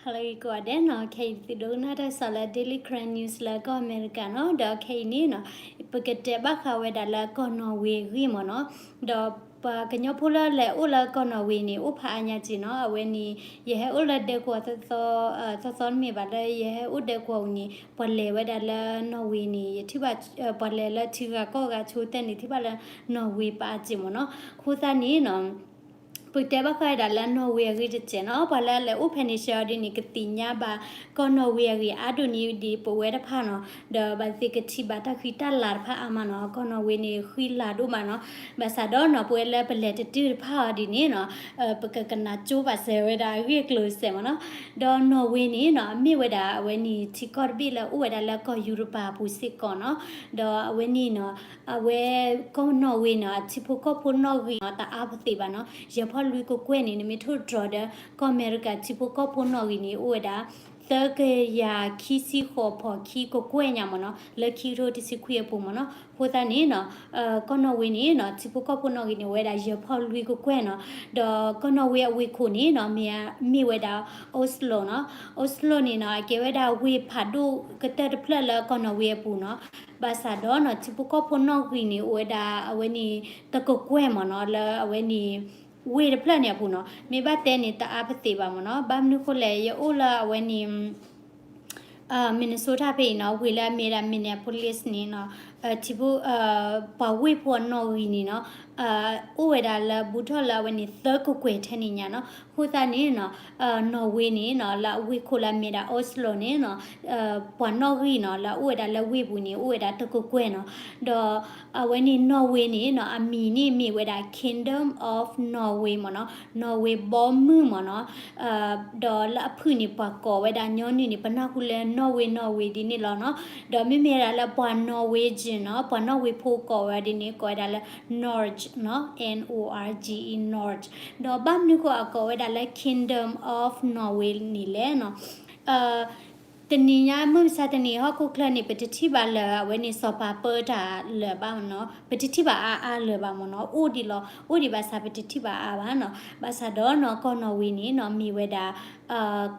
ဟါလၢအဂ့ၤကိးဂၤဒဲးနီၤ, ခဲအံၤသုဒိကနၣ်တၢ်ကစီၣ်လၢ Daily Karen News လၢကီၢ်အမဲရကၤနီၤ, ဒီးခဲအံၤန့ၣ်နီၤ, ပကတဲဘၣ်ဃးဝဲဒၣ်လၢကီၢ်နီၣ်ဝ့အဂ့ၢ်မ့ၢ်နီၤ, ဒီးပှၤကညီဖိလၢလဲၤအိၣ်လၢကီၢ်နီၣ်ဝ့န့ၣ် အိၣ်ဖးအါညါက့နီၤ, အဝဲန့ၣ် ယဟဲအိၣ်လၢဒဲကဝီၤသီသီ, သီသီတမ့ၢ်ဘၣ်လၢယဟဲအိၣ်ဒဲကဝီၤန့ၣ် ပှၤလဲၤဝဲဒၣ်လၢနီၣ်ဝ့န့ၣ် ယထံၣ်ဘၣ်, ပှၤလဲၤလၢထံဂၤကီၢ်ဂၤဆိကတၢၢ်န့ၣ် ထံၣ်ဘၣ်လၢနီၣ်ဝ့ပာ်အါက့မ့ၢ်နီၤ, အဃိသတးန့ၣ်နီၤ ပကတဲဘၣ်ဃးဝဲဒၣ်လၢနီၣ်ဝ့အဂ့ၢ်တစဲးနီၤ, ပှၤလၢအလဲၤအိၣ်ဖဲန့ၣ်ဆၢအီၤဒ်န့ၣ် ကသ့ၣ်ညါဘၣ် ကီၢ်နီၣ်ဝ့အဂ့ၢ်အါဒိၣ်န့ၣ်ဒ်ပဝဲတဖၣ်နီၤ, ဒီးဘၣ်သ့ၣ်ကထံၣ်ဘၣ်တၢ်ဃံတၢ်လၤတဖၣ်အါမးနီၤ, ကီၢ်နီၣ်ဝ့န့ၣ်ဃံလၤဒိၣ်မးနီၤ, ဘၣ်ဆၣ်ဒီးနီၤ ပဝဲလၢပလဲၤတတုၤတဖၣ်အီၤဒ်န့ၣ်နီၤ, ပကကနၣ်ကၠိဘၣ်စၢၤဝဲဒၣ်အဂ့ၢ်အကျိၤစဲးမ့ၢ်နီၤ, ဒီးနီၣ်ဝ့န့ၣ်နီၤ အမ့ၢ်ဝဲဒၣ်အဝဲန့ၣ် ထံကီၢ်တဘ့ၣ်လၢအိၣ်ဝဲဒၣ်လၢကီၢ်ယူရပၤအပူၤစ့ၢ်ကီးနီၤ, ဒီးအဝဲန့ၣ်နီၤ အဝဲကီၢ်နီၣ်ဝ့နီၤ အထံဖိကီၢ်ဖိနီၣ်ဂံၢ်နီၤ တအါပသ့ၣ်ဘၣ်နီၤ, ယဲၢ်ဖီၣ်လွံၢ်ကကွဲၢ်န့ၣ် နမ့ၢ်ထိၣ်တြီၤဒီး ကီၢ်အမဲရကၤထံဖိကီၢ်ဖိနီၣ်ဂံၢ်န့ၣ် အိၣ်ဝဲဒၣ် သၢကယၤခံဆံဃိးဖီၣ်ခံကကွဲၢ်ညါမ့ၢ်နီၤ, လၢခံကထိတဆံခွံအပူၤမ့ၢ်နီၤ, အဃိသတးန့ၣ်နီၤ ကီၢ်နီၣ်ဝ့န့ၣ်နီၤ ထံဖိကီၢ်ဖိနီၣ်ဂံၢ်န့ၣ် အိၣ်ဝဲဒၣ်ယဲၢ်ဖီၣ်လွံၢ်ကကွဲၢ်နီၤ, ဒီးကီၢ်နီၣ်ဝ့အဝ့ၢ်ခိၣ်န့ၣ်နီၤ မ့ၢ်, မ့ၢ်ဝဲဒၣ် Oslo နီၤ, Oslo န့ၣ်နီၤ အကဲဝဲဒၣ်ဝ့ၢ်ဖးဒိၣ်ကတၢၢ်တဖျၢၣ်လၢကီၢ်နီၣ်ဝ့အပူၤနီၤ, ဘၣ်ဆၣ်ဒီးနီၤ ထံဖိကီၢ်ဖိနီၣ်ဂံၢ်န့ၣ် အိၣ်ဝဲဒၣ်အဝဲန့ၣ် တကကွဲၢ်မ့ၢ်နီၤ လၢအဝဲန့ၣ် ဝ့ၢ်တဖျၢၣ်န့ၣ်အပူၤနီၤ, မ့ၢ်ဘၣ်တဲန့ၣ် တအါပသ့ၣ်ဘၣ်မ့ၢ်နီၤ, ဘၣ်မနုၤဃိလဲၣ် ယအိၣ်လၢအဝဲန့ၣ် Minnesota ဖဲအံၤနီၤ, ဝ့ၢ်လၢအမ့ၢ်ဒၣ် Minneapolis န့ၣ်နီၤ, ထံဖိ, ပှၤဝ့ၢ်ဖိအနီၣ်ဂံၢ်န့ၣ်နီၤ, အိၣ်ဝဲဒၣ်လၢဘူးထီၣ်လၢအဝဲန့ၣ် သၢကကွဲၢ်ထဲန့ၣ်ညါနီၤ, အဃိသတးန့ၣ်နီၤ နီၣ်ဝ့န့ၣ်နီၤ လၢအဝ့ၢ်ခိၣ်လၢအမ့ၢ်ဒၣ် Oslo န့ၣ်နီၤ, ပှၤနီၣ်ဂံၢ်နီၤ လၢအအိၣ်ဝဲဒၣ်လၢဝ့ၢ်ပူၤန့ၣ် အိၣ်ဝဲဒၣ်တကကွဲၢ်နီၤ, ဒီးအဝဲန့ၣ်နီၣ်ဝ့န့ၣ်နီၤ အမံၤန့ၣ်မ့ၢ်ဝဲဒၣ် Kingdom of Norway မ့ၢ်နီၤ, နီၣ်ဝ့ဘီမုၢ်မ့ၢ်နီၤ, ဒီးလၢအဖုၣ်န့ၣ် ပှၤကိးဝဲဒၣ်ညီနုၢ်န့ၣ် ပနၢ်ဟူလၢနီၣ်ဝ့နီၣ်ဝ့ဒ်န့ၣ်လီၤနီၤ, ဒီးမ့မ့ၢ်ဒၣ်လၢပှၤ Norwegian နီၤ, ပှၤနီၣ်ဝ့ဖိကိးဝဲဒ်န့ၣ် ကိးဝဲဒၣ်လၢ Norge နီၤ, N O R G E, Norge, ဒီးဘၣ်မနုၤဃိအကိးဝဲဒၣ်လၢ Kingdom of Norway န့ၣ်လဲၣ်နီၤ, တနံၤညါမုၢ်မဆါတနံၤဟီၣ်ခိၣ်ချၢန့ၣ် ပတထံၣ်ဘၣ်လၢအဝဲန့ၣ်စီၤပၤပၢတၢ်လၢၤဘၣ်မ့ၢ်နီၤ, ပတထံၣ်ဘၣ်အါအါလၢၤဘၣ်မ့ၢ်နီၤ, အိၣ်ဒံးလီၤ, အိၣ်ဒံးဘၣ်ဆၣ်ပတထံၣ်ဘၣ်အါဘၣ်နီၤ, ဘၣ်ဆၣ်ဒီးနီၤ ကီၢ်နီၣ်ဝ့န့ၣ်နီၤ မ့ၢ်ဝဲဒၣ်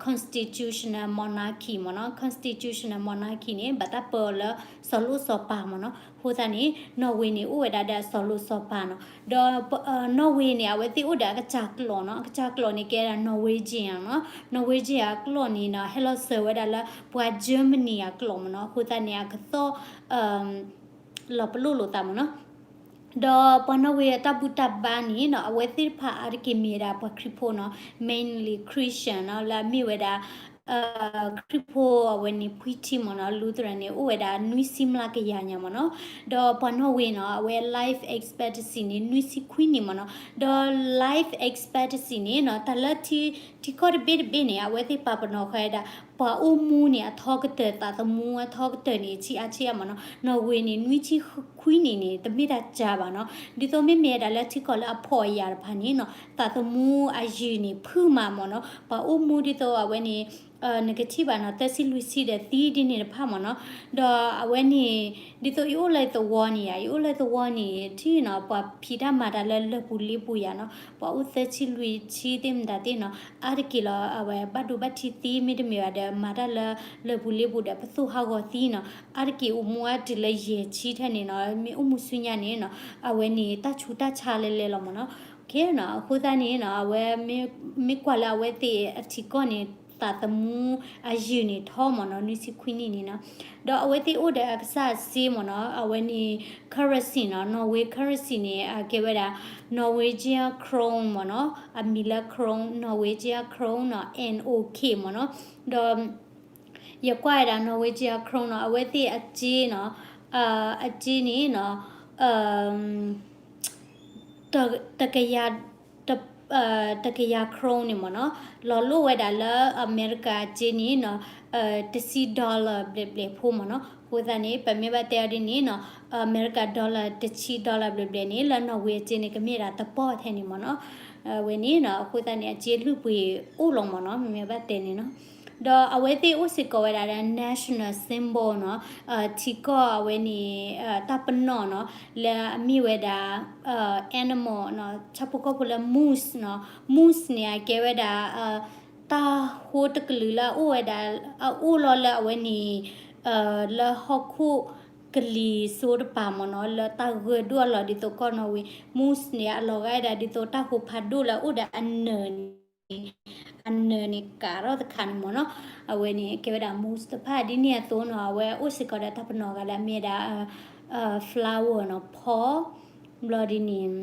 constitutional monarchy မ့ၢ်နီၤ, constitutional monarchy န့ၣ် ဘၣ်တၢ်ပၢအီၤလၢစီၤလိၣ်စီၤပၤမ့ၢ်နီၤ, အဃိသတးန့ၣ် နီၣ်ဝ့န့ၣ် အိၣ်ဝဲဒၣ်ဒီးစီၤလိၣ်စီၤပၤနီၤ, ဒီး နီၣ်ဝ့န့ၣ် အဝဲသ့ၣ်အိၣ်ဒီးအကစၢ်ကျိာ်နီၤ, အကစၢ်ကျိာ်န့ၣ် ကဲဒၣ် Norwegian နီၤ, Norwegian အကျိာ်န့ၣ်နီၤ ဟဲလီၤစၢၤဝဲဒၣ်လၢပှၤ Germany အကျိာ်မ့ၢ်နီၤ, အဃိသတးန့ၣ် အကသီၣ် လီၤပလိာ်လိာ်သးမ့ၢ်နီၤ, ဒီးပှၤနီၣ်ဝ့အတၢ်ဘူၣ်တၢ်ဘါန့ၣ်နီၤ အဝဲသ့ၣ်တဖၣ်အါတက့ၢ်မ့ၢ်ဝဲဒၣ်ပှၤခရံာ်ဖိနီၤ, mainly Christian နီၤ, လၢအမ့ၢ်ဝဲဒၣ် ခရံာ်ဖိအဝဲန့ၣ် ဖှံထံမ့ၢ်နီၤ, Lutheran န့ၣ် အိၣ်ဝဲဒၣ်နွံဆံမျးကယၤညါမ့ၢ်နီၤ, ဒီးပှၤနီၣ်ဝ့နီၤ အဝဲ life expectancy န့ၣ် နွံဆံခွံနံၣ်မ့ၢ်နီၤ, ဒီး life expectancy န့ၣ်နီၤ တၢ်လၢထံ, ထံကီၢ်တဘ့ၣ်တဘ့ၣ်န့ၣ် အဝဲသ့ၣ်ပာ်ပနီၣ်ဃာ်ဝဲဒၣ် ပှၤအိၣ်မူန့ၣ် အထီကတၢၢ် သးသမူအထီကတၢၢ်န့ၣ် ဆံးအါဆံးအါမ့ၢ်နီၤ, နီၣ်ဝ့န့ၣ် နွံဆံခွံနံၣ်န့ၣ် တမ့ၢ်တၢ်စှၤဘၣ်နီၤ, ဒ်သိးမ့မ့ၢ်ဝဲဒၣ်လၢထံကီၢ်လၢအဖှီၣ်အယာ်တဖၣ်န့ၣ်နီၤ သးသမူအယုၢ်န့ၣ် ဖုၣ်မးမ့ၢ်နီၤ, ပှၤအိၣ်မူဒ်သိးအဝဲန့ၣ် နကထံၣ်ဘၣ်နီၤ သၢဆံလွံၢ်ဆံဒီးသံဒ်န့ၣ်တဖၣ်မ့ၢ်နီၤ, ဒီးအဝဲန့ၣ် ဒ်သိးယအိၣ်လၢယသဝီန့ၣ်ဧါ, ယအိၣ်လၢယသဝီန့ၣ် ထံၣ်နီၤ ပှၤဖံးတၢ်မၤတၢ်လၢလၢၢ်ပူၤလ့ပူၤယါနီၤ, ပှၤအိၣ်သၢဆံလွံၢ်ဆံသ့ၣ်မတၤသ့ၣ်နီၤ, အါတက့ၢ်လီၤ အဝဲဘၣ်ဒိဘၣ်ထံးသံ မ့တမ့ၢ်ဘၣ်ဒီး မၤတၢ်လၢလၢၢ်ပူၤလ့ပူၤဒီး ပသူၣ်ဟးဂီၤသံနီၤ, အါတက့ၢ်အိၣ်မူအါတုၤလၢယဲၢ်ဆံထဲန့ၣ်နီၤ, မ့ၢ်အိၣ်မူဆူညါန့ၣ်နီၤ, အဝဲန့ၣ် တၢ်ဆူးတၢ်ဆါလဲၤလဲၤလီၤမ့ၢ်နီၤ, အဃိသတးန့ၣ်နီၤ အဝဲ မ့ၢ်ကွၢ်လၢအဝဲသ့ၣ်အထံကီၢ်န့ၣ် သးသမူအယုၢ်န့ၣ်ထီမ့ၢ်နီၤ နွံဆံခွံနံၣ်န့ၣ်နီၤ, ဒီးအဝဲသ့ၣ်အိၣ်ဒီးအကစၢ်စ့မ့ၢ်နီၤ အဝဲန့ၣ် currency နီၤ Norway currency န့ၣ် အကဲဝဲဒၣ် Norwegian krone မ့ၢ်နီၤ အမံၤလၢ krone Norwegian krone နီၤ N O K မ့ၢ်နီၤ, ဒီး ယကွၢ်ဝဲဒၣ် Norwegian krone နီၤ အဝဲသ့ၣ်အစ့နီၤ အစ့န့ၣ်နီၤ တကယၤ တကယၤ krone န့ၣ်မ့ၢ်နီၤ လီၤလိၣ်ဝဲဒၣ်လၢအမဲရကၤအစ့န့ၣ်နီၤ တဆံ dollar ဘျဲၣ်ဘျဲၣ်ဖိမ့ၢ်နီၤ, အဃိသတးန့ၣ် ပမ့ၢ်ဘၣ်တဲအီၤဒ်န့ၣ်နီၤ အမဲရကၤ dollar တဆံ dollar ဘျဲၣ်ဘျဲၣ်န့ၣ် လၢ Norway အစ့န့ၣ် ကမ့ၢ်ဒၣ်တပီၢ်ထဲန့ၣ်မ့ၢ်နီၤ, ဝဲန့ၣ်နီၤ အဃိသတးန့ၣ် အစ့လုၢ်ပှ့ၤအိၣ်လီၤမ့ၢ်နီၤ မ့မ့ၢ်ဘၣ်တဲန့ၣ်နီၤ ဒီးအဝဲသ့ၣ်အိၣ်စ့ၢ်ကီးဝဲဒၣ်လၢ national symbol နီၤ ထံကီၢ်အဝဲန့ၣ် တၢ်ပနီၣ်နီၤ လၢအမ့ၢ်ဝဲဒၣ် animal နီၤ ဆၣ်ဖိကီၢ်ဖိလၢ moose နီၤ moose န့ၣ် အကဲဝဲဒၣ် တၢ်ဟိတကလုာ်လၢအအိၣ်ဝဲဒၣ် အအိၣ်လီၤလၢအဝဲန့ၣ် လၢဟီၣ်ခိၣ်ကလံၤစိးတပၤမ့ၢ်နီၤ, လၢတၢ်ဂၢၢ်ဒိၣ်အလီၢ်ဒ်သိးကီၢ်နီၣ်ဝ့ၤ moose န့ၣ် အလီၤဂာ်ဝဲဒၣ်ဒ်သိးတၢ်ဟိဖးဒိၣ်လၢအအိၣ်ဒီးအနၢၤန့ၣ် အနၢၤန့ၣ်ကးထီၣ်တခါန့ၣ်မ့ၢ်နီၤ, အဝဲန့ၣ်ကဲဝဲဒၣ် moose တဖၣ် ဒ်န့ၣ်အသိးနီၤ အဝဲအိၣ်စ့ၢ်ကီးဒီးတၢ်ပနီၣ်ဂၤလၢအမ့ၢ်ဝဲဒၣ် flower နီၤ ဖီ ဘျီဒ်န့ၣ်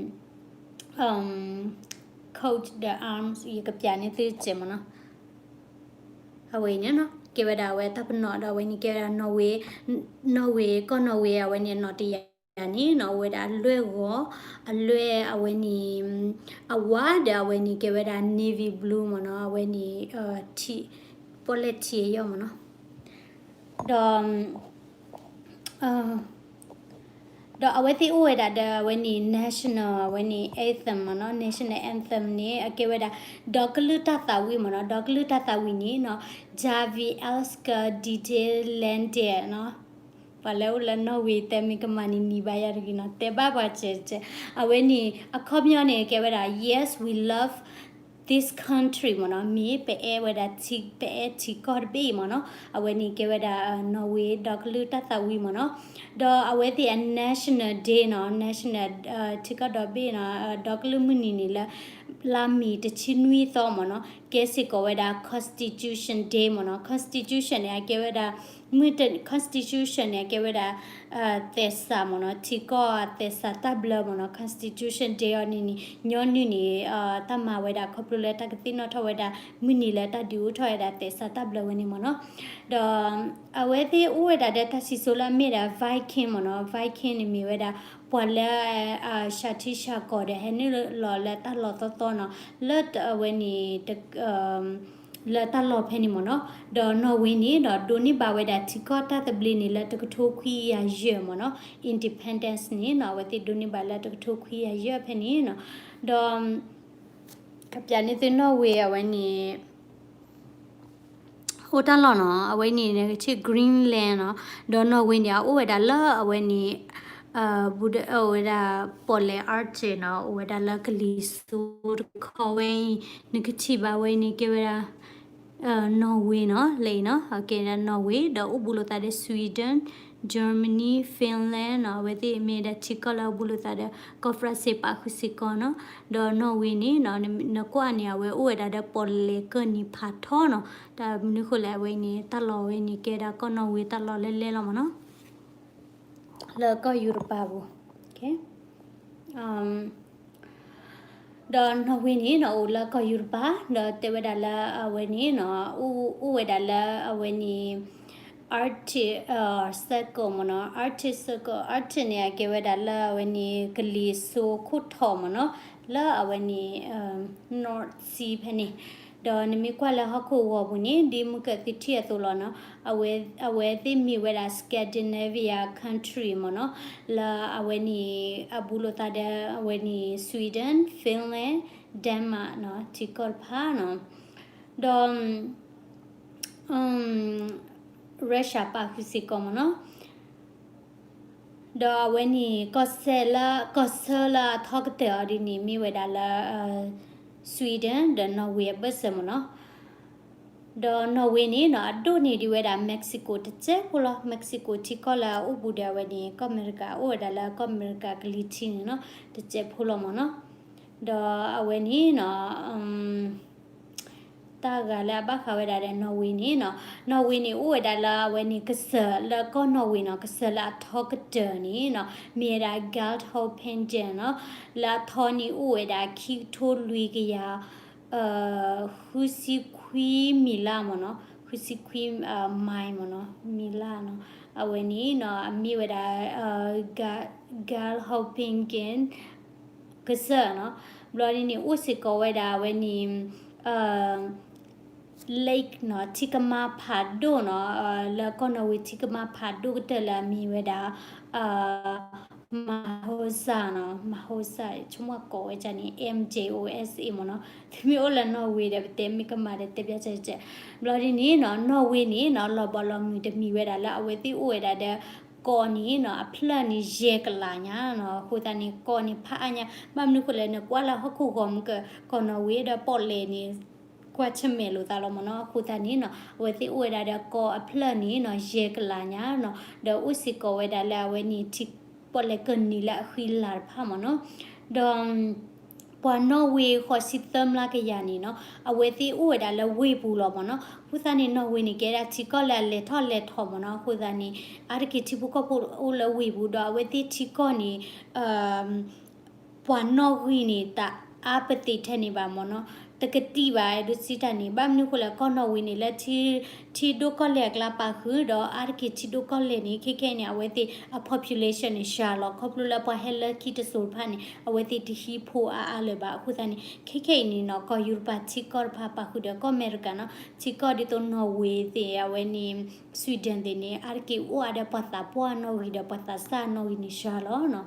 coat ဒီး arms ယကပျးန့ၢ်သုစဲးမ့ၢ်နီၤ, အဝဲန့ၣ်နီၤ ကဲဝဲဒၣ်အဝဲတၢ်ပနီၣ်ဒီးအဝဲန့ၣ်ကဲဝဲဒၣ် နီၣ်ဝ့ နီၣ်ဝ့ ကီၢ်နီၣ်ဝ့ အဝဲန့ၣ်အနီၣ်တယၢ်န့ၣ်နီၤ အိၣ်ဝဲဒၣ်အလွဲၢ်ဂီၤ အလွဲၢ်အဝဲန့ၣ် အဝါဒီးအဝဲန့ၣ်ကဲဝဲဒၣ် navy blue မ့ၢ်နီၤ, အဝဲန့ၣ် ထံ ပီၣ်လဲၣ်ထံအယီၢ်မ့ၢ်နီၤ, ဒီး ဒီးအဝဲသ့ၣ်အိၣ်ဝဲဒၣ်ဒီးအဝဲန့ၣ် national အဝဲန့ၣ် anthem မ့ၢ်နီၤ, national anthem န့ၣ် အကဲဝဲဒၣ် ဒီကလုၢ်တၢ်သးဝံၣ်မ့ၢ်နီၤ, ဒီကလုၢ်တၢ်သးဝံၣ်န့ၣ်နီၤ Jarvi Elsker Didie Lande နီၤ, ပှၤလၢအိၣ်လၢနီၣ်ဝ့ တဲမ့ၢ်ကမၤန့ၣ်နံၤဘၣ်ယၤတဂ့ၤနီၤ, တဲဘၣ်ပှၤစဲးစဲး, အဝဲန့ၣ် အခီပညီန့ၣ် ကဲဝဲဒၣ် Yes, we love this country မ့ၢ်နီၤ, မ့ၢ်ပအဲၣ်ဝဲဒၣ်ထံ ပအဲၣ်ထံကီၢ်တဘ့ၣ်အံၤမ့ၢ်နီၤ, အဝဲန့ၣ်ကဲဝဲဒၣ် နီၣ်ဝ့ ဒီကလုၢ်တၢ်သးဝံၣ်မ့ၢ်နီၤ, ဒီးအဝဲသ့ၣ်အ national day နီၤ, national ထံကီၢ်ဒီဘ့ၣ်နီၤ, ဒီကလုၢ်မုၢ်နံၤန့ၣ်လၢ လါမ့ၤတဆံနွံသီမ့ၢ်နီၤ, ကဲစ့ၢ်ကီးဝဲဒၣ် constitution day မ့ၢ်နီၤ, constitution န့ၣ် အကဲဝဲဒၣ် မုၢ်တ constitution န့ၣ် အကဲဝဲဒၣ် သဲးစးမ့ၢ်နီၤ, ထံကီၢ်သဲးစးတၢ်ဘျၢမ့ၢ်နီၤ, constitution day အီၤန့ၣ်န့ၣ် ညီနုၢ်န့ၣ် တၢ်မၤဝဲဒၣ်ခီဖျိလၢတၢ်ကသ့ၣ်နီၣ်ထီၣ်ဝဲဒၣ် မုၢ်နံၤလၢတၢ်ဒုးအိၣ်ထီၣ်ဝဲဒၣ်သဲးစးတၢ်ဘျၢဝဲန့ၣ်မ့ၢ်နီၤ, ဒီးအဝဲသ့ၣ်အိၣ်ဝဲဒၣ်ဒီးတၢ်စံၣ်စိၤလၢအမ့ၢ်ဒၣ် Viking မ့ၢ်နီၤ, Viking န့ၣ်မ့ၢ်ဝဲဒၣ် ပှၤလၢ အ ၡၤထံၡၤကီၢ်ဒီးဟဲနုာ်လီၤလၢတၢ်လီၢ်သီသီနီၤ, လၢအဝဲန့ၣ် လၢတၢ်လီၢ်ဖဲန့ၣ်မ့ၢ်နီၤ, ဒီးနီၣ်ဝ့န့ၣ်ဒီးဒိးန့ၢ်ဘၣ်ဝဲဒၣ်ထံကီၢ်တၢ်သဘျ့န့ၣ်လၢတကထိခွံကယၤယဲၢ်မ့ၢ်နီၤ, independence န့ၣ်နီၤ အဝဲသ့ၣ်ဒိးန့ၢ်ဘၣ်လၢတကထိခွံကယၤယဲၢ်ဖဲန့ၣ်နီၤ, ဒီး ကပျးန့ၢ်သုနီၣ်ဝ့အဝဲန့ၣ် အိၣ်တၢ်လီၢ်နီၤ, အဝဲန့ၣ်နကထံၣ် Greenland နီၤ, ဒီးနီၣ်ဝ့န့ၣ် အအိၣ်ဝဲဒၣ်လၢအဝဲန့ၣ် ဘူးဒီးအိၣ်ဝဲဒၣ် ပီၣ်လဲၣ် Arctic နီၤ, အိၣ်ဝဲဒၣ်လၢကလံၤစိးတခီဝဲအံၤ, နကထံၣ်ဘၣ်ဝဲန့ၣ် ကဲဝဲဒၣ် နီၣ်ဝ့နီၤ, လၢအံၤနီၤ, ကဲဒၣ်နီၣ်ဝ့ ဒီးအိၣ်ဘူးလိာ်သးဒီး Sweden, Germany, Finland နီၤ, အဝဲသ့ၣ်မ့ၢ်ဒၣ်ထံကီၢ်လၢအဘူးလိာ်သးဒီး ကီၢ်ဖရၣ်စ့ၣ်ပာ်ဃုာ်စ့ၢ်ကီးနီၤ, ဒီးနီၣ်ဝ့န့ၣ်နီၤ, နကွၢ်န့ၣ် အဝဲအိၣ်ဝဲဒၣ်ဒီးပီၣ်လဲၣ်ကၢၢ်နံၤဖးထီနီၤ, တၢ်မနုၤဃိလဲၣ် အဝဲန့ၣ် တၢ်လီၢ်ဝဲန့ၣ်ကဲဒၣ်ကီၢ်နီၣ်ဝ့တၢ်လီၢ်လဲၢ်လဲၢ်လီၤမ့ၢ်နီၤ, လၢကီၢ်ယူရပၤပူၤ ဒီးနီၣ်ဝ့န့ၣ်နီၤ အိၣ်လၢကီၢ်ယူရပၤ, ဒီးတဲဝဲဒၣ်လၢအဝဲန့ၣ်နီၤ အိၣ်ဝဲဒၣ်လၢအဝဲန့ၣ် Arctic Circle မ့ၢ်နီၤ, Arctic Circle, Arctic န့ၣ် အကဲဝဲဒၣ်လၢအဝဲန့ၣ် ကလံၤစိးခိၣ်ထီၣ်မ့ၢ်နီၤ, လၢအဝဲန့ၣ် North Sea ဖဲန့ၣ်, ဒီးနမ့ၢ်ကွၢ်လၢဟီၣ်ခိၣ်ဂီၤပူၤန့ၣ် ဒ်မုၢ်ကၢၢ်သုထံၣ်အသိးလီၤနီၤ, အဝဲသ့ၣ်မ့ၢ်ဝဲဒၣ် Scandinavia country မ့ၢ်နီၤ, လၢအဝဲန့ၣ် အဘူးလိာ်သးဒီးအဝဲန့ၣ် Sweden, Finland, Denmark နီၤ, ထံကီၢ်တဖၣ်နီၤ, ဒီး Russia ပာ်ဃုာ်စ့ၢ်ကီးမ့ၢ်နီၤ, ဒီးအဝဲန့ၣ် ကီၢ်စဲၣ်လၢ ကီၢ်ဆၢလၢအထီကတၢၢ်အီၤဒ်န့ၣ် မ့ၢ်ဝဲဒၣ်လၢ Sweden ဒီး Norway အဘၢၣ်စၢၤမ့ၢ်နီၤ, ဒီး Norway န့ၣ်နီၤ အဒိၣ်န့ၢ်ဒံးဝဲဒၣ် Mexico တစဲးဖိလီၤ, Mexico ထံကီၢ်လၢအအိၣ်ဘူးဒီးအဝဲန့ၣ် ကီၢ်အမဲရကၤ အိၣ်ဝဲဒၣ်လၢကီၢ်အမဲရကၤကလံၤထံးန့ၣ်နီၤ တစဲးဖိလီၤမ့ၢ်နီၤ, ဒီးအဝဲန့ၣ်နီၤ တၢ်ဂၤလၢအဘၣ်ဃးဝဲဒၣ်ဒီး Norway န့ၣ်နီၤ, Norway န့ၣ် အိၣ်ဝဲဒၣ်လၢအဝဲန့ၣ် ကစၢၢ်လၢကီၢ် Norway နီၤ, ကစၢၢ်လၢအထီကတၢၢ်န့ၣ်နီၤ မ့ၢ်ဝဲဒၣ် Gerd Hauge Pedersen နီၤ, လၢအထီန့ၣ်အိၣ်ဝဲဒၣ်ခံကထိလွံၢ်ကယၤ ဃုဆံခွံမံၤလၢ်မ့ၢ်နီၤ, ဃုဆံခွံ mile မ့ၢ်နီၤ, မံၤလၢ်နီၤ, အဝဲန့ၣ်နီၤ အမ့ၢ်ဝဲဒၣ် Gerd Hauge Pedersen ကစၢၢ်နီၤ, ဘျီဒ်န့ၣ် အိၣ်စ့ၢ်ကီးဝဲဒၣ်အဝဲန့ၣ် lake နီၤ, ထံကမါဖးဒိၣ်နီၤ, လၢကီၢ်နီၣ်ဝ့ၤထံကမါဖးဒိၣ်ကတၢၢ်လၢအမ့ၢ်ဝဲဒၣ် Majorstua နီၤ, Majorstua ဆိကမိၣ်ကိးဝဲဒၣ်န့ၣ် M J O S A မ့ၢ်နီၤ, သုမ့ၢ်အိၣ်လၢနီၣ်ဝ့ၤဒီး ပတဲမ့ၢ်ကမၤဒီးတဲပျးစဲးစဲး, ဘျီဒ်န့ၣ်နီၤ နီၣ်ဝ့ၤန့ၣ်နီၤ လီၤဘီလီၤမုၢ်တမံၤဝဲဒၣ်လၢ အဝဲသ့ၣ်အိၣ်ဝဲဒၣ်ဒီး ကီၢ်န့ၣ်နီၤ အဖျၢၣ်န့ၣ်ယဲၢ်ကလးညါနီၤ, အဃိသတးန့ၣ် ကီၢ်န့ၣ်ဖးအါညါ, ဘၣ်မနုၤဃိလဲၣ် နကွၢ်လၢဟီၣ်ခိၣ်ဂီၤမုၢ်က ကီၢ်နီၣ်ဝ့ၤဒီးပီၣ်လဲၣ်န့ၣ် ကွၢ်ဆၢၣ်မဲာ်လိာ်သးလီၤမ့ၢ်နီၤ. အဃိသတးန့ၣ်နီၤ အဝဲသ့ၣ်အိၣ်ဝဲဒၣ်ဒီးကီၢ်အဖျၢၣ်န့ၣ်နီၤ ယဲၢ်ကလးညါနီၤ, ဒီးအိၣ်စ့ၢ်ကီးဝဲဒၣ်လၢအဝဲန့ၣ် ထံပီၣ်လဲၣ်ကနံၤလၢအဃံလၤတဖၣ်မ့ၢ်နီၤ. ဒီး ပှၤနီၣ်ဝ့ၤဃိးဆံသၢမျးကယၤန့ၣ်နီၤ အဝဲသ့ၣ်အိၣ်ဝဲဒၣ်လၢဝ့ၢ်ပူၤလီၤမ့ၢ်နီၤ. အဃိသတးန့ၣ် နီၣ်ဝ့ၤန့ၣ် ကဲဒၣ်ထံကီၢ်လၢအလဲၤထီၣ်လဲၤထီမ့ၢ်နီၤ. အဃိသတးန့ၣ် အါတက့ၢ်ထံဖိကီၢ်ဖိအိၣ်လၢဝ့ၢ်ပူၤ ဒီးအဝဲသ့ၣ်ထံကီၢ်န့ၣ် ပှၤနီၣ်ဂံၢ်န့ၣ် တအါပသ့ၣ်ထဲန့ၣ်ဘၣ်မ့ၢ်နီၤ. တကသံၣ်ဘၣ် အဲၣ်ဒိးစံးတၢ်န့ၣ် ဘၣ်မနုၤဃိလဲၣ် ကီၢ်နီၣ်ဝ့ၤန့ၣ် လၢထံ ထံဒိၣ်ကီၢ်လဲၢ်အကျါပာ်ဃုာ် ဒီးအါတက့ၢ်ထံဒိၣ်ကီၢ်လဲၢ်န့ၣ် ခဲခဲအံၤန့ၣ် အဝဲသ့ၣ်အ population န့ၣ် စှၤလီၤ ခီဖျိလၢပှၤဟဲလၢခံတစိၤတဖၣ်န့ၣ် အဝဲသ့ၣ်တဟံးဖိအါအါလၢၤဘၣ်. အဃိသတးန့ၣ် ခဲခဲအံၤန့ၣ်နီၤ ကီၢ်ယူရပၤထံကီၢ်တဖၣ် ပာ်ဃုာ်ဒီးကီၢ်အမဲရကၤနီၤ ထံကီၢ်ဒ်သိးနီၣ်ဝ့ၤသ့ၣ် အဝဲန့ၣ် Sweden သ့ၣ်န့ၣ် အါတက့ၢ်အိၣ်အါဒီးပှၤသးပှၢ်နီၣ်ဂံၢ်ဒီးပှၤသးစၢ်နီၣ်ဂံၢ်န့ၣ် စှၤလီၤ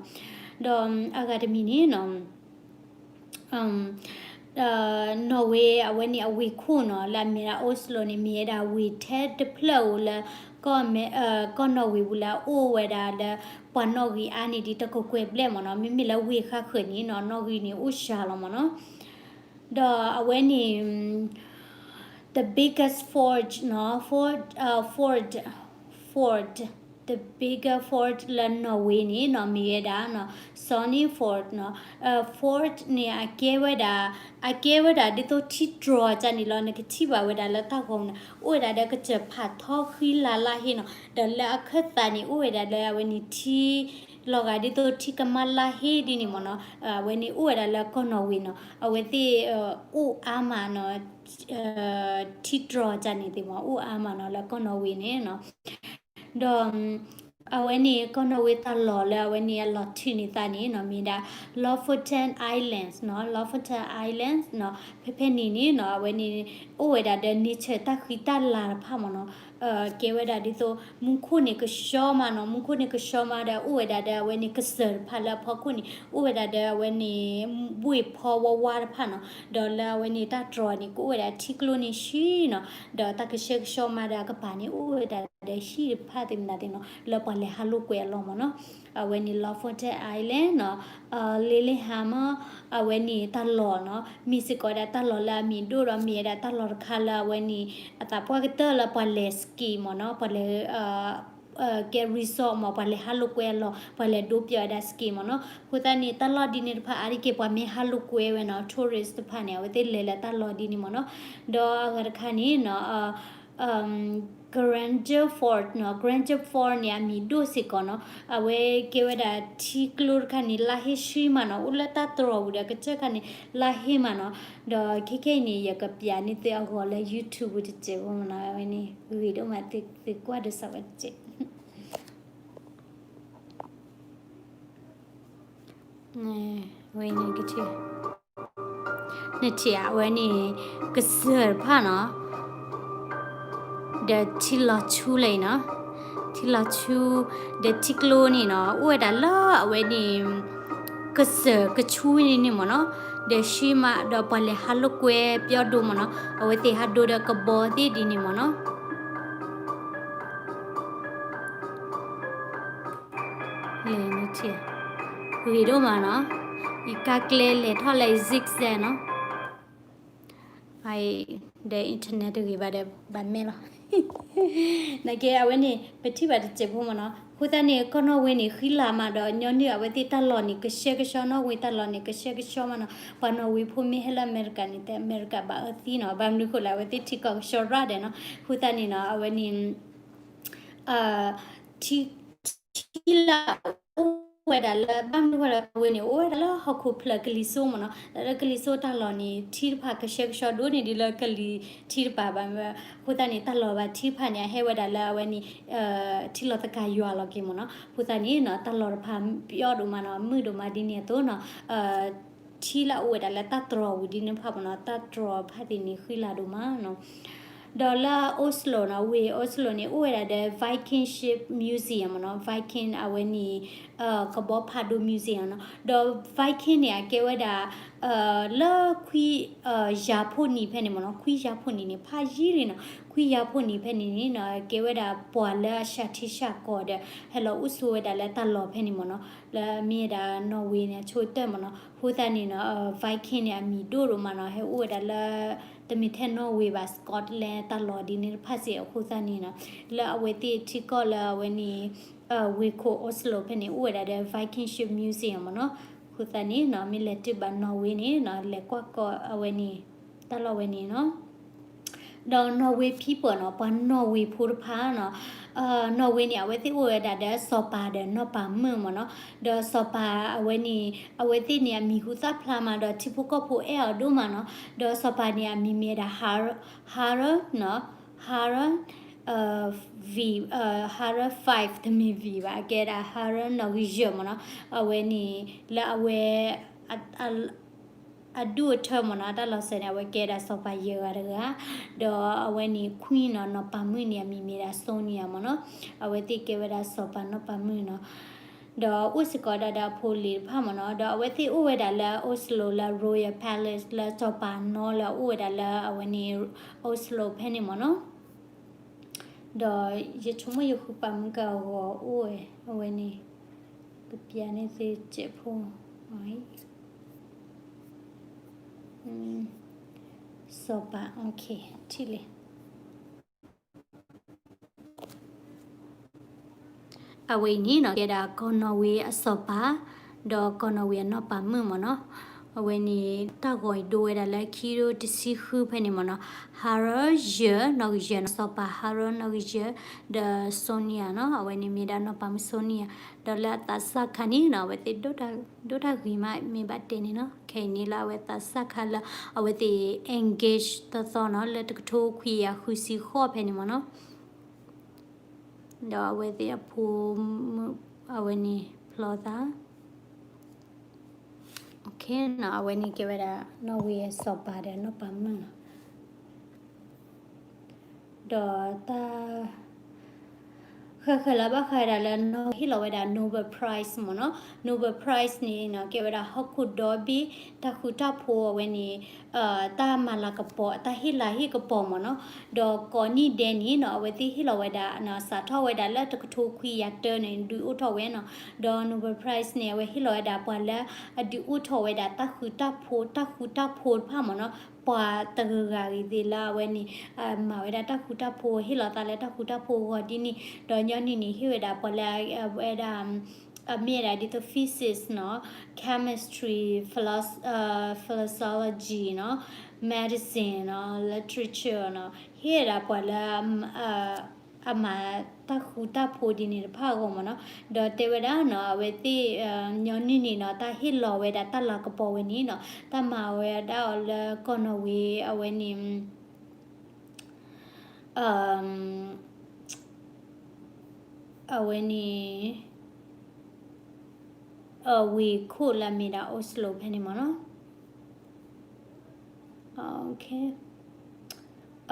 နီၤ. ဒီးအဂၤတမံၤန့ၣ်နီၤ နီၣ်ဝ့ၤအဝဲန့ၣ်အဝ့ၢ်ခိၣ်နီၤ လၢအမ့ၢ်ဒၣ် Oslo န့ၣ် မ့ၢ်ဝဲဒၣ်ဝ့ၢ်ထဲတဖျၢၣ်ဧိၤလၢ ကီၢ်နီၣ်ဝ့ၤပူၤလၢအအိၣ်ဝဲဒၣ်လၢ ပှၤနီၣ်ဂံၢ်အါန့ၢ်ဒံးတကကွဲၢ်ဘျဲၣ်မ့ၢ်နီၤ. မ့မ့ၢ်လၢဝ့ၢ်ဃါဃၢၤန့ၣ်နီၤ နီၣ်ဂံၢ်န့ၣ်အိၣ်စှၤလီၤမ့ၢ်နီၤ. ဒီးအဝဲန့ၣ် the biggest fort နီၤ fort, fort, fort, the biggest fort လၢနီၣ်ဝ့ၤန့ၣ်နီၤ မ့ၢ်ဝဲဒၣ်နီၤ Sogne fort နီၤ. fort န့ၣ် အကဲဝဲဒၣ် အကဲဝဲဒၣ်ဒ်သိးထံတြီၤကန့ၣ်လီၤ. နကထံၣ်ဘၣ်ဝဲဒၣ်လၢတၢ်ဂီၤန့ၣ် အိၣ်ဝဲဒၣ်ဒီးကစၢၢ်ဖးထီဃံလၤလါဟ့နီၤ. ဒီးလၢအခၢၣ်သးန့ၣ် အိၣ်ဝဲဒၣ်လၢအဝဲန့ၣ်ထံ လီၤဂာ်ဒ်သိးထံကမါလါဟ့ဒ်န့ၣ်မ့ၢ်နီၤ. အဝဲန့ၣ်အိၣ်ဝဲဒၣ်လၢကီၢ်နီၣ်ဝ့ၤနီၤ အဝဲသ့ၣ် အိၣ်အါမးနီၤ ထံတြီၤကန့ၣ်သ့ၣ်မ့ၢ် အိၣ်အါမးနီၤ လၢကီၢ်နီၣ်ဝ့ၤန့ၣ်နီၤ. ဒီး အဝဲန့ၣ် ကီၢ်နီၣ်ဝ့ၤတၢ်လီၢ်လၢအဝဲန့ၣ်အလီၤထုးန့ၢ်သးန့ၣ်နီၤ မ့ၢ်ဒၣ် Lofoten Islands နီၤ Lofoten Islands နီၤ. ဖဲဖဲန့ၣ်န့ၣ်နီၤ အဝဲန့ၣ် အိၣ်ဝဲဒၣ်ဒီး nature တၢ်ဃံတၢ်လၤတဖၣ်မ့ၢ်နီၤ. ကဲဝဲဒၣ်ဒ်သိး မူခိၣ်န့ၣ်ကဆှီမးနီၤ မူခိၣ်န့ၣ်ကဆှီမးဒီး အိၣ်ဝဲဒၣ်ဒီးအဝဲန့ၣ်ကစၢၢ်တဖၣ်လၢအဖီခိၣ်န့ၣ် အိၣ်ဝဲဒၣ်ဒီးအဝဲန့ၣ် ဘှ့ၣ်ဖီဝါဝါတဖၣ်နီၤ. ဒီးလၢအဝဲန့ၣ်တၢ်တြီၤန့ၣ် ကအိၣ်ဝဲဒၣ်ထံကျိန့ၣ်ဆှံနီၤ. ဒီးတၢ်ကဆှဲကဆှီမးဒီးအကပၤန့ၣ် အိၣ်ဝဲဒၣ်ဒီးဟံၣ်တဖၣ်သ့ၣ်မနုၤသ့ၣ်နီၤ လၢပှၤလဲၤဟးလိာ်ကွဲအလီၢ်မ့ၢ်နီၤ. အဝဲန့ၣ် Lofoten Island နီၤ Lillehammer အဝဲန့ၣ်တၢ်လီၢ်နီၤ မ့ၢ်စ့ၢ်ကီးဝဲဒၣ်တၢ်လီၢ်လၢအမ့ၢ်ဒိၣ်ဒီးမ့ၢ်ဝဲဒၣ်တၢ်လီၢ်တခါလၢအဝဲန့ၣ် အသးပှၢ်ကတၢၢ်လၢပှၤလဲၤ ski မ့ၢ်နီၤ ပှၤလဲၤ ကဲ resort မ့ၢ် ပှၤလဲၤဟးလိာ်ကွဲအလီၢ် ပှၤလဲၤဒိးပျီဝဲဒၣ် ski မ့ၢ်နီၤ. အဃိသတးန့ၣ် တၢ်လီၢ်ဒ်န့ၣ်တဖၣ် အါတက့ၢ်ပှၤမ့ၢ်ဟးလိာ်ကွဲဝဲနီၤ tourist တဖၣ်န့ၣ် အဝဲသ့ၣ်လဲၤလၢတၢ်လီၢ်ဒ်န့ၣ်မ့ၢ်နီၤ. ဒီးအဂၤတခါန့ၣ်နီၤ Grangegor Fort နီၤ Grangegor Fort န့ၣ် အမံၤဒိၣ်စ့ၢ်ကီးနီၤ အဝဲကဲဝဲဒၣ်ထံကျိတခါန့ၣ် လါဟ့ဆှံမးနီၤ အိၣ်လၢတၢ်တြီၤပူၤဒီးကစၢၢ်ခါန့ၣ် လါဟ့မးနီၤ. ဒီးခဲခဲအံၤန့ၣ် ယကပျးန့ၢ်သုအဂီၤလၢ YouTube ပူၤတစဲးဖိမ့ၢ်နီၤ အဝဲန့ၣ် ဂ့ၤဒိၣ်မး သုကွၢ်ဒိးစးဝဲတစဲး ဝဲန့ၣ်ကထံၣ် နထံၣ်ဧါ အဝဲန့ၣ် ကစၢၢ်တဖၣ်နီၤ ဒီးထံလီၤဆူလၢအံၤနီၤ ထံလီၤဆူ ဒီးထံကျိန့ၣ်နီၤ အိၣ်ဝဲဒၣ်လၢအဝဲန့ၣ် ကစၢၢ်ကဆူန့ၣ်န့ၣ်မ့ၢ်နီၤ ဒီးဆှံမး ဒီးပှၤလဲၤဟးလိာ်ကွဲပျီဒိၣ်မ့ၢ်နီၤ အဝဲသ့ၣ်ဟးဒိဒီးကဘီသ့ၣ်ဒ်န့ၣ်မ့ၢ်နီၤ လဲၤနထံၣ် ဂ့ၤဒိၣ်မးနီၤ အံၤကါကျဲလဲၤထီၣ်လၢ zigzag နီၤ ဒီး internet တဂ့ၤဘၣ်ဒီး ဘၣ်မဲာ်လီၤ နကဲအဝဲန့ၣ် ပထံၣ်ဘၣ်တစဲးဖိမ့ၢ်နီၤ အဃိသတးန့ၣ် ကီၢ်နီၣ်ဝ့ၤန့ၣ် ဃံလၤမးဒီး ညီနုၢ်အဝဲသ့ၣ်တၢ်လီၢ်န့ၣ် ကဆှဲကဆှီ နီၣ်ဝ့ၤတၢ်လီၢ်န့ၣ် ကဆှဲကဆှီမးနီၤ ပှၤနီၣ်ဝ့ၤဖိမ့ၢ်ဟဲလၢအမဲရကၤန့ၣ် တဲအမဲရကၤဘၣ်အၢသံနီၤ ဘၣ်မနုၤဃိလဲၣ် အဝဲသ့ၣ်ထံကီၢ်ကဆှီရၣ်ဒီးနီၤ အဃိသတးန့ၣ်နီၤ အဝဲန့ၣ် ထံ ထံလၢအအိၣ်ဝဲဒၣ်လၢ ဘၣ်မနုၤဃိလဲၣ်ဝ့ၤန့ၣ် အိၣ်ဝဲဒၣ်လၢဟီၣ်ခိၣ်ဖျၢၣ်ကလံၤစိမ့ၢ်နီၤ လၢကလံၤစိတၢ်လီၢ်န့ၣ် ထံတဖၣ်ကဆှဲကဆှီဒိၣ်န့ၢ်ဒံးလၢကလံၤထံတဖၣ်ဘၣ် အဃိသတးန့ၣ် တၢ်လီၢ်ဘၣ်ထံတဖၣ်န့ၣ် အဟဲဝဲဒၣ်လၢအဝဲန့ၣ် ထံလီၤသကၤယွၤလီၤက့ၤမ့ၢ်နီၤ အဃိသတးန့ၣ်နီၤ တၢ်လီၢ်တဖၣ်ပျီဒိၣ်မးနီၤ မုာ်ဒိၣ်မးဒ်န့ၣ်အသိးနီၤ ထံလၢအအိၣ်ဝဲဒၣ်လၢတၢ်တြီၤဝံၤဒ်န့ၣ်တဖၣ်မ့ၢ်နီၤ တၢ်တြီၤဖးသ့ၣ်န့ၣ်ဃံလၤဒိၣ်မးနီၤ ဒီးလၢ Oslo နီၤ ဝ့ၢ် Oslo န့ၣ် အိၣ်ဝဲဒၣ်ဒီး Viking Ship Museum မ့ၢ်နီၤ Viking အဝဲန့ၣ် ကဘီဖးဒိၣ် museum နီၤ ဒီး Viking န့ၣ် အကဲဝဲဒၣ် လၢခွံ ယၤဖိနံၤဖဲန့ၣ်မ့ၢ်နီၤ ခွံယၤဖိနံၤန့ၣ် ဖးယံာ်လံနီၤ ခွံယၤဖိနံၤဖဲန့ၣ်န့ၣ်နီၤ ကဲဝဲဒၣ်ပှၤလၢအစှၤထံစှၤကီၢ်ဒီး ဟဲလီၤအိၣ်ဆိးဝဲဒၣ်လၢတၢ်လီၢ်ဖဲန့ၣ်မ့ၢ်နီၤ လၢမ့ၢ်ဝဲဒၣ် Norway န့ၣ် အဆိကတၢၢ်မ့ၢ်နီၤ အဃိသတးန့ၣ်နီၤ Viking န့ၣ် အမံၤဒိၣ်ဒိၣ်မးနီၤ ဟဲအိၣ်ဝဲဒၣ်လၢ တမ့ၢ်ထဲ Norway ဘၣ် Scotland တၢ်လီၢ်ဒ်န့ၣ်တဖၣ်စ့ၢ်အဃိသတးန့ၣ်နီၤ, လၢအဝဲသ့ၣ်ထံကီၢ်လၢအဝဲန့ၣ် ဝ့ၢ်ခိၣ် Oslo ဖဲန့ၣ် အိၣ်ဝဲဒၣ်ဒီး Viking Ship Museum မ့ၢ်နီၤ. အဃိသတးန့ၣ်နီၤ မ့ၢ်လဲၤတုၤဘၣ် Norway န့ၣ်နီၤ လဲၤကွၢ်ကီးအဝဲန့ၣ် တၢ်လီၢ်ဝဲန့ၣ်နီၤ. ဒီး Norway people နီၤ ပှၤ Norway ဖိတဖၣ်နီၤ, Norway န့ၣ် အဝဲသ့ၣ်အိၣ်ဝဲဒၣ်ဒီးစီၤပၤဒီးနီၢ်ပၤမုၣ်မ့ၢ်နီၤ. ဒီးစီၤပၤအဝဲန့ၣ် အဝဲသ့ၣ်န့ၣ် အမံၤဟူသၣ်ဖျါမး ဒီးထံဖိကီၢ်ဖိအဲၣ်အီၤဒိၣ်မးနီၤ. ဒီးစီၤပၤန့ၣ် အမံၤမ့ၢ်ဝဲဒၣ် Harald နီၤ, Harald V, Harald five တမ့ၢ် V ဘၣ်, အကဲဒၣ် Harald နီၣ်ဂံၢ်ယဲၢ်မ့ၢ်နီၤ. အဝဲန့ၣ် လၢအဝဲ အဒူၣ်အထၢမ့ၢ်နီၤ တၢ်လီၤစဲၤန့ၣ် အဝဲကဲဒၣ်စီၤပၤယဲၢ်ဂၤတဂၤ, ဒီးအဝဲန့ၣ် Queen နီၤ နီၢ်ပၤမုၣ်န့ၣ် အမံၤမ့ၢ်ဒၣ် Sonia မ့ၢ်နီၤ. အဝဲသ့ၣ်ကဲဝဲဒၣ်စီၤပၤနီၢ်ပၤမုၣ်နီၤ. ဒီးအိၣ်စ့ၢ်ကီးဒၣ်ဒီးအဖိလံၤတဖၣ်မ့ၢ်နီၤ. ဒီးအဝဲသ့ၣ်အိၣ်ဝဲဒၣ်လၢ Oslo လၢ Royal Palace လၢစီၤပၤနီလၢအအိၣ်ဝဲဒၣ်လၢအဝဲန့ၣ် Oslo ဖဲန့ၣ်မ့ၢ်နီၤ. ဒီးယဆိကမိၣ်ယဃုပာ်မူကဂီၤအိၣ်ဝဲ အဝဲန့ၣ် ကပျးန့ၢ်သုစဲးဖိ စီၤပၤ ထံၣ်လံ အဝဲအံၤန့ၣ်နီၤ ကဲဒၣ်ကီၢ်နီၣ်ဝ့အစီၤပၤ ဒီးကီၢ်နီၣ်ဝ့အနီၢ်ပၤမုၣ်မ့ၢ်နီၤ. အဝဲန့ၣ် တၢ်ဂီၤအံၤဒိဝဲဒၣ်လၢခံကထိတဆံဃုဖဲန့ၣ်မ့ၢ်နီၤ. Harald ယဲၢ် နီၣ်ဂံၢ်ယဲၢ်နီၤ စီၤပၤ Harald နီၣ်ဂံၢ်ယဲၢ် ဒီး Sonia နီၤ အဝဲန့ၣ်မ့ၢ်ဒၣ်နီၢ်ပၤမုၣ် Sonia ဒီးလၢအသးစၢ်ခါန့ၣ်နီၤ အဝဲသ့ၣ်ဒိၣ်တၢ်ဂ့ၤမး မ့ၢ်ဘၣ်တဲန့ၣ်နီၤ. ခဲအံၤန့ၣ်လၢအဝဲသးစၢ်ခါလၢ အဝဲသ့ၣ် engage သီသီနီၤ လၢတကထိခွံကယၤဃုဆံဃိးဖဲန့ၣ်မ့ၢ်နီၤ. ဒီးအဝဲသ့ၣ်အဖိမုၣ် အဝဲန့ၣ်ဖျီသး အဝဲန့ၣ်ကဲဝဲဒၣ် နီၣ်ဝ့အစီၤပၤဒီးနီၢ်ပၤမုၣ်နီၤ. ဒီးတၢ် ဃၣ်ဃၣ်လၢဘၣ်ဃးဝဲဒၣ်လၢနီၣ်ဝ့ဟ့ၣ်လီၤဝဲဒၣ် Nobel Prize မ့ၢ်နီၤ. Nobel Prize န့ၣ်နီၤ ကဲဝဲဒၣ်ဟီၣ်ခိၣ်ဒီဘ့ၣ်တၢ်ဃူတၢ်ဖိးအဝဲန့ၣ် တၢ်မၤလၤကပီၤ တၢ်ဟ့ၣ်လၤဟ့ၣ်ကပီၤမ့ၢ်နီၤ. ဒီးကိးနံၣ်ဒဲးန့ၣ်နီၤ အဝဲသ့ၣ်ဟ့ၣ်လီၤဝဲဒၣ် စးထီၣ်ဝဲဒၣ်လၢတကထိခွံကယၤတၢန့ၣ် ဒုးအိၣ်ထီၣ်ဝဲနီၤ. ဒီး Nobel Prize န့ၣ် အဝဲဟ့ၣ်လီၤဝဲဒၣ်ပှၤလၢအဒုးအိၣ်ထီၣ်ဝဲဒၣ်တၢ်ဃူတၢ်ဖိး တၢ်ဃူတၢ်ဖိးတဖၣ်မ့ၢ်နီၤ. ပှၤတဂၤဂၤအံၤသ့ၣ်လၢအဝဲန့ၣ် မၤဝဲဒၣ်တၢ်ဃူတၢ်ဖိး ဟ့ၣ်လီၤသးလၢတၢ်ဃူတၢ်ဖိးအဂီၢ်ဒ်န့ၣ် ဒီးညီနုၢ်န့ၣ် ဟ့ၣ်ဝဲဒၣ်ပှၤလၢအဝဲဒၣ် အမ့ၢ်ဝဲဒၣ်ဒ်သိး physics နီၤ chemistry, philosophy, နီၤ medicine နီၤ literature နီၤ ဟ့ၣ်ဝဲဒၣ်ပှၤလၢ အမၤတၢ်ဃူတၢ်ဖိးဒ်န့ၣ်တဖၣ်အဂီၢ်မ့ၢ်နီၤ. ဒီးတဲဝဲဒၣ်နီၤ အဝဲသ့ၣ် ညီနုၢ်န့ၣ်နီၤ တၢ်ဟ့ၣ်လီၤဝဲဒၣ်တၢ်လၤကပီၤဝဲန့ၣ်နီၤ တၢ်မၤဝဲဒၣ်အီၤလၢကီၢ်နီၣ်ဝ့ အဝဲန့ၣ် အဝဲန့ၣ် ဝ့ၢ်ခိၣ်လၢအမ့ၢ်ဒၣ် Oslo ဖဲန့ၣ်မ့ၢ်နီၤ.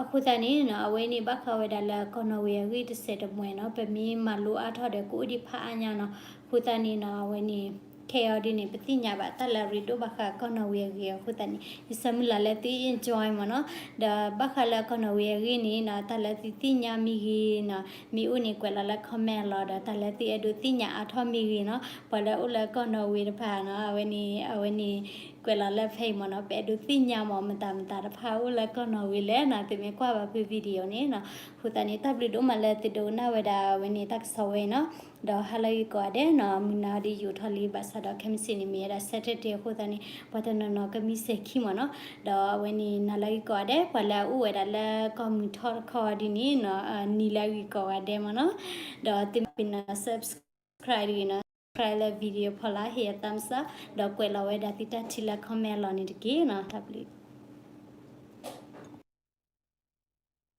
အဃိသတးန့ၣ်နီၤ အဝဲန့ၣ်ဘၣ်ဃးဝဲဒၣ်လၢကီၢ်နီၣ်ဝ့အဂ့ၢ် တစဲးတမှဲၤနီၤ ပမ့ၢ်မၤလိအါထီၣ်ဒီး ကအိၣ်ဒံးဖးအါညါနီၤ. အဃိသတးန့ၣ်နီၤ အဝဲန့ၣ် ခဲအံၤဒ်န့ၣ် ပသ့ၣ်ညါဘၣ်တၢ်လၢအရ့ဒိၣ်ဘၣ်ဃးကီၢ်နီၣ်ဝ့အဂ့ၢ်အဃိသတးန့ၣ် ယဆၢမုၢ်လၢ်လၢသု enjoy မ့ၢ်နီၤ. ဒီးဘၣ်ဃးလၢကီၢ်နီၣ်ဝ့အဂ့ၢ်န့ၣ်နီၤ တၢ်လၢသုသ့ၣ်ညါမ့ၢ်ဂ့ၤနီၤ မ့ၢ်အိၣ်န့ၣ်ကွဲးလီၤလၢ comment လီၤ. ဒီးတၢ်လၢသုအဲၣ်ဒိးသ့ၣ်ညါအါထီၣ်မ့ၢ်ဂ့ၤနီၤ ပှၤလၢအိၣ်လၢကီၢ်နီၣ်ဝ့တဖၣ်နီၤ အဝဲန့ၣ် အဝဲန့ၣ် ကွဲးလီၤလၢဖဲအံၤမ့ၢ်နီၤ ပအဲၣ်ဒိးသ့ၣ်ညါမ့ၢ်မတၤမတၤတဖၣ်အိၣ်လၢကီၢ်နီၣ်ဝ့လဲၣ်နီၤ သုမ့ၢ်ကွၢ်ဘၣ်ဖု video န့ၣ်နီၤ. အဃိသတးန့ၣ် တၢ်ဘျုးဒိၣ်မးလၢသုဒိကနၣ်ဝဲဒၣ်အဝဲန့ၣ်တၢ်ကစီၣ်ဝဲအံၤနီၤ. ဒီးဟါလၢဂ့ၤကိးဂၤဒဲးနီၤ မုၢ်နၤဒ်ယိးထီၣ်လံ ဘၣ်ဆၣ်ဒီးခဲမုၢ်ဆ့ၣ်န့ၣ် မ့ၢ်ဝဲဒၣ် Saturday အဃိသတးန့ၣ် ပှၤတနီၤနီၤကမံစဲၤခံမ့ၢ်နီၤ. ဒီးအဝဲန့ၣ်နၤလၢဂ့ၤကိးဂၤဒဲး ပှၤလၢအအိၣ်ဝဲဒၣ်လၢကီၢ်မုၢ်ထီၣ်တခီဒ်န့ၣ်နီၤ နံၤလၢဂ့ၤကိးဂၤဒဲးမ့ၢ်နီၤ. ဒီးသုမ့ၢ်နီၤ subscribe တဂ့ၤနီၤ subscribe လၢ video ဖီလာ် ဟ့ၣ်ယၤ thumbs up ဒီးကွဲးလီၤဝဲဒၣ်သုတၢ်ထံၣ်လၢ comment လီၤန့ၣ်တက့ၢ်နီၤ. တၢ်ဘျုး